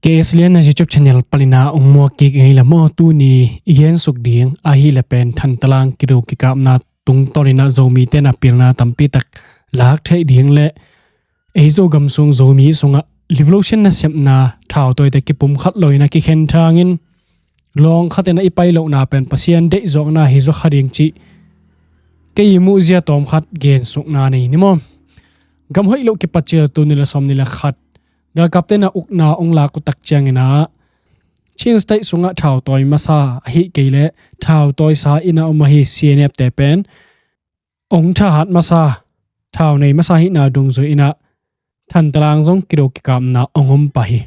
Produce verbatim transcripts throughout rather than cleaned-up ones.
K S Lian na YouTube channel panin ah ong muak kik ngei la maw? Tuni i gensuk ding ahih leh pen Thantalang kido kikapna tungtawn in ah Zomite na pilna tampi tak lak theih ding leh ei Zogam sung Zomi sungah revolution nasepna thautawite kipumkhat lo in ah kikhen thangin lawng khat in ah i pai lohna pen Pasian deihzawkna hi zaw kha ding cih kei i muh zia tawm khat gensukna nei ni maw? Gam hoih loh kipat ciang tul nih le sawmnih le khat galkapte na ukna ong lak uh tak ciangin ah Chin State sungah thautawi masa ahih kei leh thautawisa in ah om ahi C N F te pen ong thahat masa, thau nei masa hihna dungzui in ah Thantalang zong kido kikapna ong om pah hi.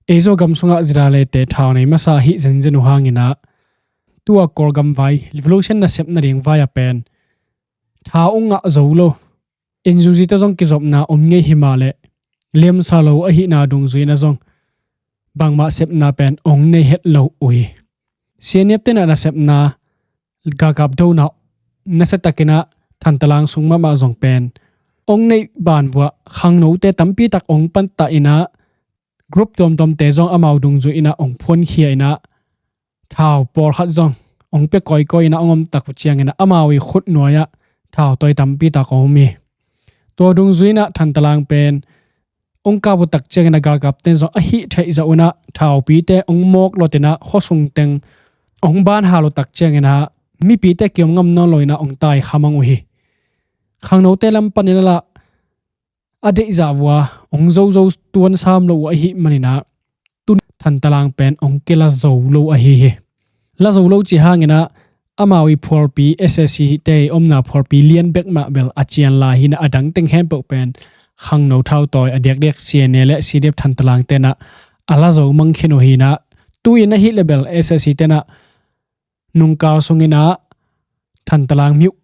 Ei Zogam sungah Zidalete thau nei masa ahih zenzen uh hangin ah tua Kawlgam vai revolution nasep nading vai ah pen thau ong ngah zo lo, N U G te zong kizopna om ngei hi mah leh lemsa lo ahihna dungzui in ah zong bangmah sepna pen ong nei het lo uh hi. C N F te na nasepna galkap dona nasiatakin ah Thantalang sung mahmah zong pen ong neih ban vuah khangnote tampi tak ong pantah in ah group tuamtuamte zong amau dungzui in ah ong phuankhia in ah thau pawlkhat zong ong pia kawikawi in ah ong om tak uh ciangin ah amau i khut nuai ah thautawi tampi tak ong om hi. Tua dungzui in ah Thantalang pen ong kap uh tak ciangin ah galkapte zong a hih theih zah un ah thaupite ong mawk lot in ah khuasung teng ong ban hal uh tak ciangin ah mipite kiom ngam nawn lo in ah ong tai khamang uh hi. Khangnote lam panin ah lah a deihzah vua ong zozo tuan sam lo uh ahih manin ah tun Thantalang pen ong kila zo lo ahi hi. La zo lo cih hangin ah amau i phualpi S S C te i omna phualpi lian bek mah bel a cian lai hi in ah a dang teng khempeuh pen khangno thautawi a diakdiak C N A le C D F Thantalang te in ah a la zo mang khin uh hi in ah tu in ahih leh bel S S C te in ah nungkal sungin ah Thantalang miuh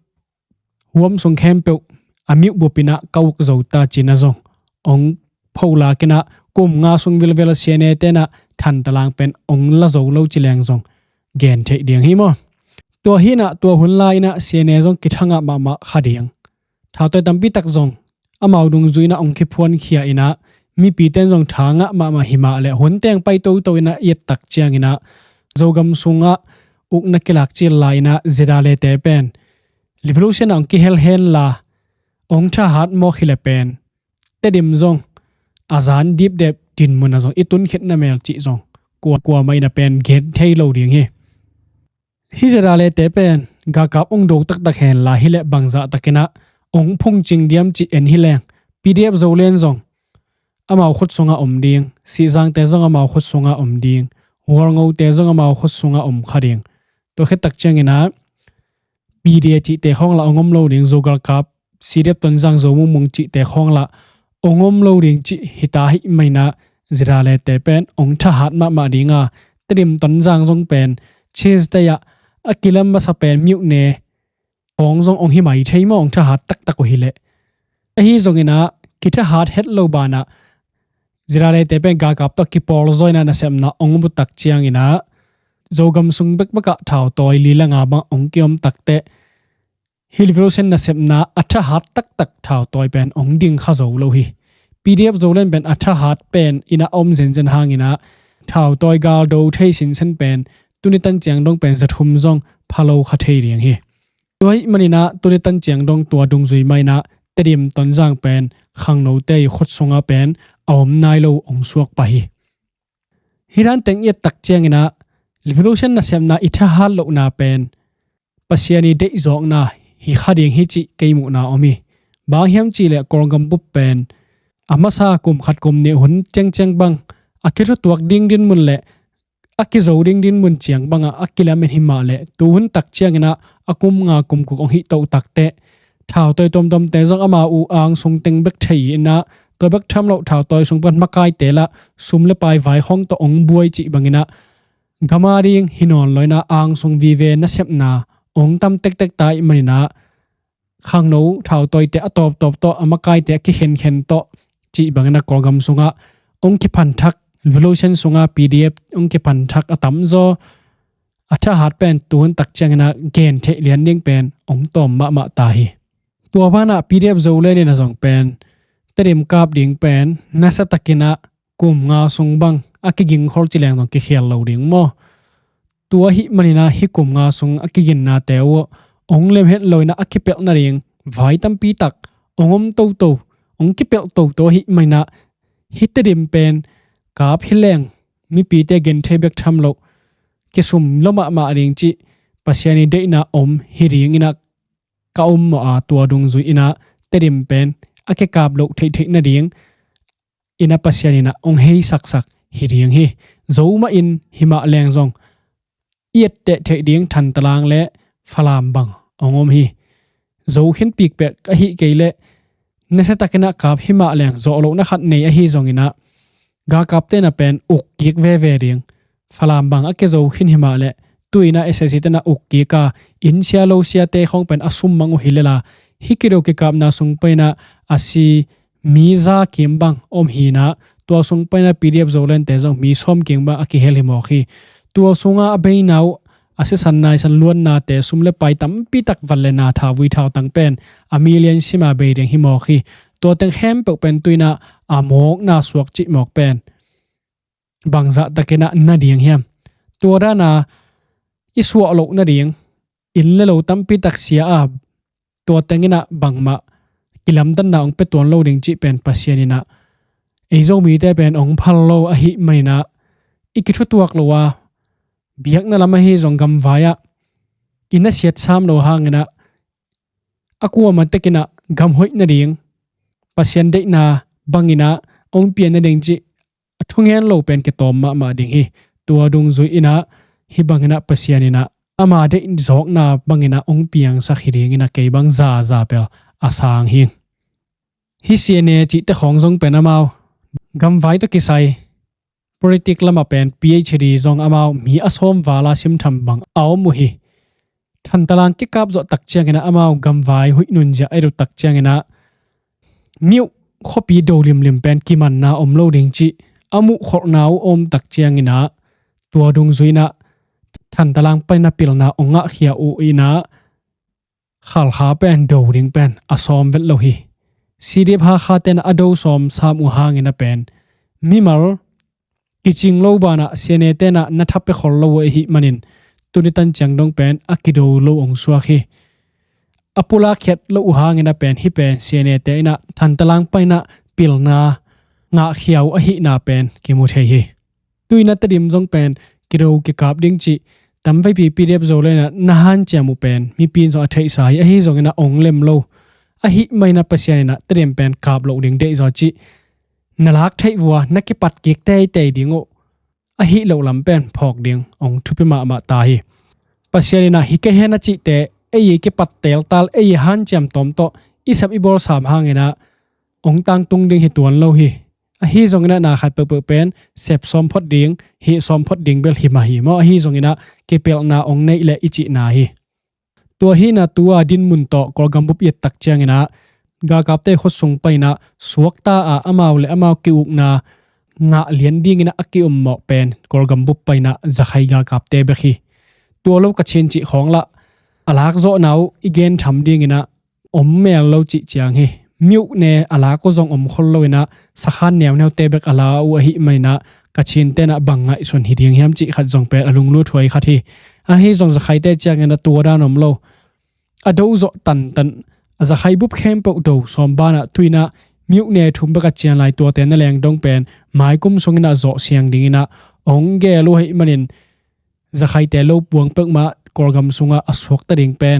huam sung khempeuh a miuh bup in ah ka uk zo ta ci in ah zong ong pholak in ah kum nga sung vilvel C N A te in ah Thantalang pen ong la zo lo ci leng zong gen theih ding hi maw? Tua hi in ah tua hun lai in ah C N A zong kithangah mahmah kha ding. Thautawi tampi tak zong amau dungzui in ah ong kiphuankhia in ah mipite in zong thangah mahmah hi mah leh hun teng pai toto in ah i et tak ciangin ah Zogam sungah ukna kilak cil lai in ah Zidalete pen revolution ah ong kihel hen la ong thahat mawk hi leh pen Tedim zong a zan dipdep dinmun ah zong i tun khit na mel cih zong kua kuamah in ah pen gen thei lo ding hi. Hi Zidalete pen galkap ong do taktak hen la hi leh bangzah takin ah ong phungcing diam cih en hi leng P D F Zoland zong amau khut sungah om ding, Sihzangte zong amau khut sungah om ding, Hualngote zong amau khut sungah om kha ding. Tua khit tak ciangin ah P D A cihte khawng lah ong om lo ding, Zo galkap, C D F Tonzang, Zo Mungmung cihte khawng lah ong om lo ding cih hi ta ahih manin ah Zidalete pen ong thahat mahmah ding a, Tedim Tonzang zong pen Chin State ah a kilam masa pen miuh ne khawng zong ong hi mai thei maw, ong thahat taktak uh hi leh. Ahi zongin ah kithahat het lo banah Zidalete pen galkap tawh kipawl zaw in ah nasepna ong om uh tak ciangin ah Zogam sung bekbek ah thautawi li le nga bang ong kiom takteh hi revolution nasepna a thahat taktak thautawi pen ong ding kha zo lo hi. P D F Zoland pen a thahat pen in ah om zenzen hangin ah thautawi galdo thei sinsen pen tuni tan ciang dong pen zathum zong pha lo kha thei ding hi. Tua ahih manin ah tuni tan ciang dong tua dungzui mah in ah Tedim Tonzang pen khangnote i khut sungah pen a om nai lo ong suak pah hi. Hi dan teng i et tak ciangin ah revolution nasepna i thahat lohna pen Pasian i deihzawkna hi kha ding hi cih kei muhna om hi. Bang hiam cih leh Kawlgam bup pen a masa kum khat kum nih hun ciangciang bang a kithutuak ding dinmun le a kizo ding dinmun ciang bangah a kilamen hi mah leh tu hun tak ciangin ah a kum nga kum guk ong hih toh takteh thautawi tuamtuamte zong amau uh angsung teng bek thei in ah tua bek tham loh thautawi sung pan makaite lah sum le pai vai khawng tawh ong buai cih bangin ah gam a ding hi nawn lo in ah angsung vive nasepna ong tam tektek ta ahih manin ah khangno thautawite a tawptawp tawh a makaite a kikhenkhen tawh cih bangin ah Kawlgam sungah ong kiphanthak, revolution sungah P D F ong kiphanthak a tamzaw a thahat pen tu hun tak ciangin ah gen theih lian ding pen ong tawm mahmah ta hi. Tua banah P D F Zoland in ah zong pen Tedim kap ding pen nasa takin ah kum nga sung bang a kigingkhol ci leng zong kikhial lo ding maw? Tua ahih manin ah hih kum nga sung a kiginnate uh hong lemhet lo in ah a kipelh nading vai tampi tak hong om toto, hong kipelh toto ahih manin ah hih Tedim pen kap hi leng mipite genthei bek tham loh kisum lua mahmah ding cih Pasian ii deihna om hi ding in ah ka om mawh a, tua dungzui in ah Tedim pen a kikap loh theihtheih nading in ah Pasian in ah hong heisaksak hi ding hi. Zo mah in hi mah leng zong i etteh theih ding Thantalang le Falam bang hong om hi. Zo khin pikpek ahih kei leh nasia takin ah kap hi mah leng zawh lohna khat nei ahi zongin ah galkapte in ah pen uk kik veve ding. Falam bang a kizo khin hi mah leh tu in ah SAC te in ah uk kik a, inn sia lo siate khawng pen a sum mang uh hi lel a, hih kido kikapna sung panin ah a si mi za kim bang om hi in ah, tua sung panin ah PDF Zolandte zong mi sawm kim bang a kihel hi mawk hi. Tua sungah a beina uh a sisan naisan luannate, sum le pai tampi tak, van le na, tha vui thautang pen a million sim a bei ding hi mawk hi. Tua teng khempeuh pen tu in ah a mawkna suak cih mawk pen bangzah takin ah na ding hiam? Tua dan a i suah loh nading inn le lo tampi tak sia a, tua teng in ah bangmah kilamdanna hong pia tuan lo ding cih pen Pasian in ah ei Zomite pen hong phal lo ahih manin ah i kithutuak loh a, biakna lam ahi zong gamvai ah i na siatsam loh hangin ah a kuamah tek in ah gam hoih nading, Pasian deihna bangin ah hong pian nading cih a thungen lo pen kitawm mahmah ding hi. Tua dungzui in ah hih bangin ah Pasian in ah ama deih zawkna bangin ah hong piangsak hi ding in ah kei bang zaza pel a sang hi. Hih CNA cihte khawng zong pen amau gamvai tawh kisai politik lamah pen PhD zong amau mi a sawm val a simtham bang a om uh hi. Thantalang kikap zawh tak ciangin ah amau gamvai huih nunzia a et uh tak ciangin ah Myukh khuapi do limlim pen kimanna om lo ding cih a muhkholhna uh a om tak ciangin ah tua dungzui in ah Thantalang panin ah pilna hong ngahkhia uh in ah Khalkha pen do ding pen a sawm vet lo hi. CDF Hakha te in ah a do sawm sam uh hangin ah pen mimal kicing lo banah CNA te in ah na tha pia khol lo uh ahih manin tuni tan ciang dong pen a kido lo hong suak hi. A pulak khiat lo uh hangin ah pen hih pen CNA te in ah Thantalang panin ah pilna ngahkhia uh ahihna pen kimu thei hi. Tu in ah Tedim zong pen kido kikap ding cih tamveipi PDF Zoland in ah na hanciam uh pen mipi in zong a theihsa hi. Ahi zongin ah hong lem lo ahih manin ah Pasian in ah Tedim pen kap loh ding deih zaw cih na lak theih vua na kipat kik teitei ding uh ahih loh lam pen phawk ding hong thupi mahmah ta hi. Pasian in ah hih kei hen a cihte ei i kipat teltal, ei i hanciam tawm tawh i sep i bawl sam hangin ah hong tangtung ding hi tuan lo hi. Ahi zongin ah na khat peuhpeuh pen sep sawm phot ding, hih sawm phot ding bel hi mah hi maw? Ahi zongin ah kipelhna hong neih leh i cihna hi. Tua hi in ah tu a dinmun tawh Kawlgam bup i et tak ciangin ah galkapte khutsung panin ah suakta a amau le amau ki-ukna ngah lian dingin ah a ki-ummawh pen Kawlgam bup panin ah Zakhai galkapte bek hi. Tua lo Kachin cih khawng lah a lakzawhna uh i gentham dingin ah om mel lo cih ciang hi. Myukh ne a lak uh zong om khol lo in ah sakhan neuneute bek a la uh ahih manin ah Kachin te in ah bang ngaihsun hi ding hiam cih khat zong pen a lunglut huai khat hi. Ahi zong Zakhaite ciangin ah tua dan om lo. A do zawh tantan a Zakhai bup khempeuh do sawm banah tu in ah Myukh ne thum bek a cian lai tuate na leng dong pen maikum sungin ah zawh siang dingin ah hong gel uh ahih manin Zakhaite lo puang peuhmah Kawlgam sungah a suakta ding pen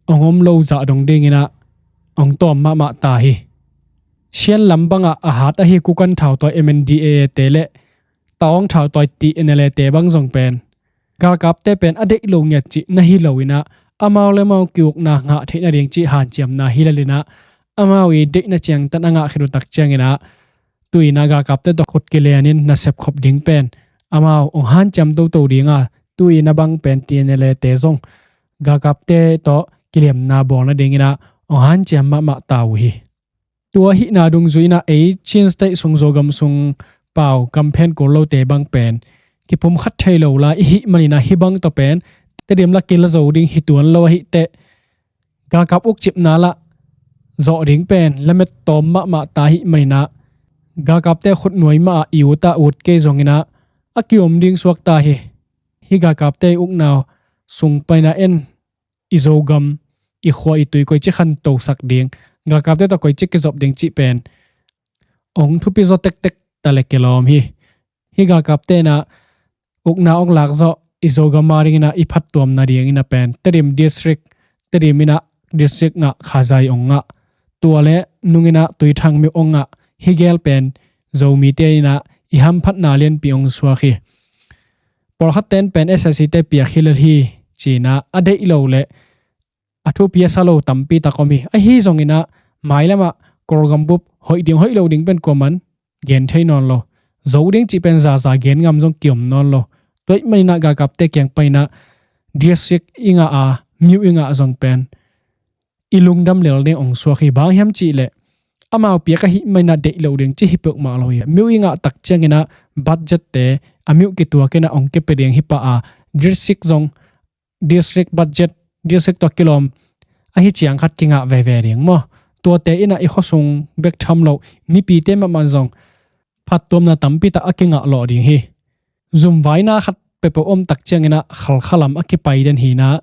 hong om lo zah dong dingin ah hong tawm mahmah ta hi. Shan lam bangah a hat ahi Kukan thautawi MNDAA te le Tawng thautawi TNLA te bang zong pen galkapte pen a deih lo ngiat cih na hi lo in ah amau le amau ki-ukna ngah theih nading cih hanciamna hi lel in ah amau i deihna ciangtan a ngah khit uh tak ciangin ah tu in ah galkapte tawh khut kilianin nasep khop ding pen amau hong hanciam toto ding a, tu in ah bang pen TNLA te zong galkapte tawh kilemna bawl nadingin ah hong hanciam mahmah ta uh hi. Tua ahihna dungzui in ah ei Chin State sung Zogam sung pau kamphen kul lote bang pen kipumkhat thei lo la i hih manin ah hih bang tawh pen Tedim la kila zo ding hi tuan lo ahih teh galkap ukcipna lah zawh ding pen lamet tawm mahmah ta ahih manin ah galkapte khutnuai mah ah i ut a ut kei zongin ah a kiom ding suak ta hi. Hih galkapte i ukna sung panin ah en i Zogam, i khua, i tui koici khantosak ding, galkapte tawh koici kizop ding cih pen hong thupi zaw tektek ta leh kilawm hi. Hih galkapte in ah ukna hong lak zawh i Zogam a dingin ah i phattuamna dingin ah pen Tedim district, Tedim in ah district ngah, Khazai hong ngah, tua leh nungin ah Tuithang myo hong ngah, hih gel pen Zomite in ah i hamphatna lianpi hong suak hi. Pawlkhatte in pen SAC te piak hi lel hi ci-in ah a deih lo leh a thupi a sa lo tampi tak om hi. Ahi zongin ah mailam ah Kawlgam bup hoih ding hoih lo ding pen kuaman gen thei nawn lo. Zo ding cih pen zaza gen ngam zong kiom nawn lo. Tua ahih manin ah galkapte kiang panin ah district i ngah a, myo i ngah zong pen i lungdam lel ding hong suak hi. Bang hiam cih leh amau piak ahih manin ah deih lo ding cih hi peuhmah lo hi. Myo i ngah tak ciangin ah budget te a myo kituakin ah hong kipia ding hi pah a, district zong district budget, district tawh kilawm ahi ciang khat kingah veve ding maw? Tuate in ah i khuasung bek tham lo, mipite mahmah zong phattuamna tampi tak a kingah lawh ding hi. Zumvaina khat peuhpeuh om tak ciangin ah Khalkha lam a kipai den hi-in ah,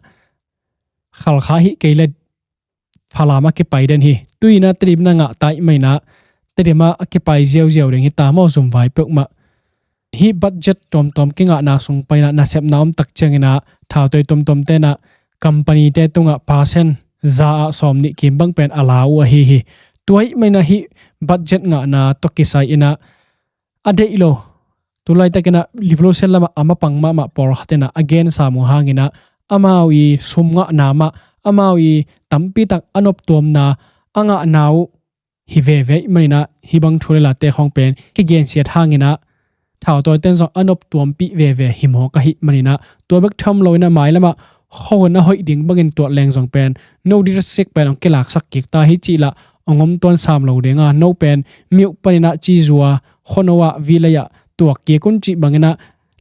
Khalkha hi kei leh Falam a kipai den hi. Tu-in ah Tedim na ngah ta ahih manin ah Tedim ah a kipai ziauziau ding hi ta maw, zumvai peuhmah. Hih budget tuamtuam kingahna sung panin ah nasepna om tak ciangin ah thautawi tuamtuamte in ah company te tungah percent za ah sawmnih kim bang pen a la uh ahi hi. Tua ahih manin ah hih budget ngahna tawh kisai-in ah a deih lo, tu laitakin ah revolution lamah a mapang mahmah pawlkhat in ah a gensa uh hangin ah amau i sum ngahna mah, amau i tampi tak a noptuamna a ngahna uh hi veve ahih manin ah hih bang thu leh late khawng pen kigensiat hangin ah thautawite in zong a noptuampih veve hi mawk ahih manin ah, tua bek tham loin ah mailam ah khuakhun a hoih ding bangin tuat leng zong pen no district pen hong kilaksak kik ta hi cih lah hong om tuan sam lo ding a, no pen myo panin ah cizua, khuano ah, village ah tuak kik un cih bangin ah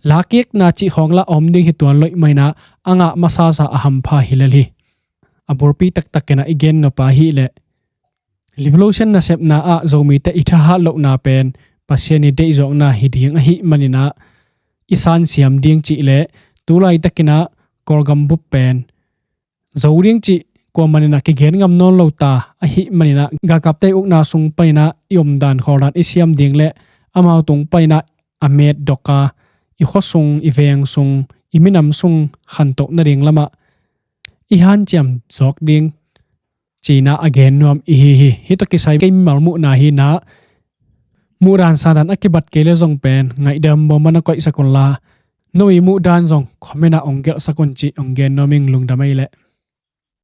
lakikna cih khawng lah a om ding hi tuan lo ahih manin ah a ngah masasa a hampha hi lel hi. A bulpi taktakin ah i gen nop ahih leh revolution nasepna ah Zomite i thahat lohna pen Pasian i deihzawkna hi ding ahih manin ah i sansiam ding cih leh tu laitakin ah Kawlgam bup pen zo ding cih kuamanin ah kigen ngam nawn lo ta ahih manin ah galkapte i ukna sung panin ah i omdan khawldan i siam ding leh amau tung panin ah a metdok a, i khuasung, i veng sung, i minam sung khantoh nading lamah i hanciam zawk ding ci-in ah a gen nuam i hi hi. Hih tawh kisai kei mimal muhna hi-in ah, muhdan sangdan a kibat kei leh zong pen ngaihdam bawm a na koihsak un la, no i muhdan zong comment ah hong gelhsak un cih hong gen nuam ing. Lungdam ei leh.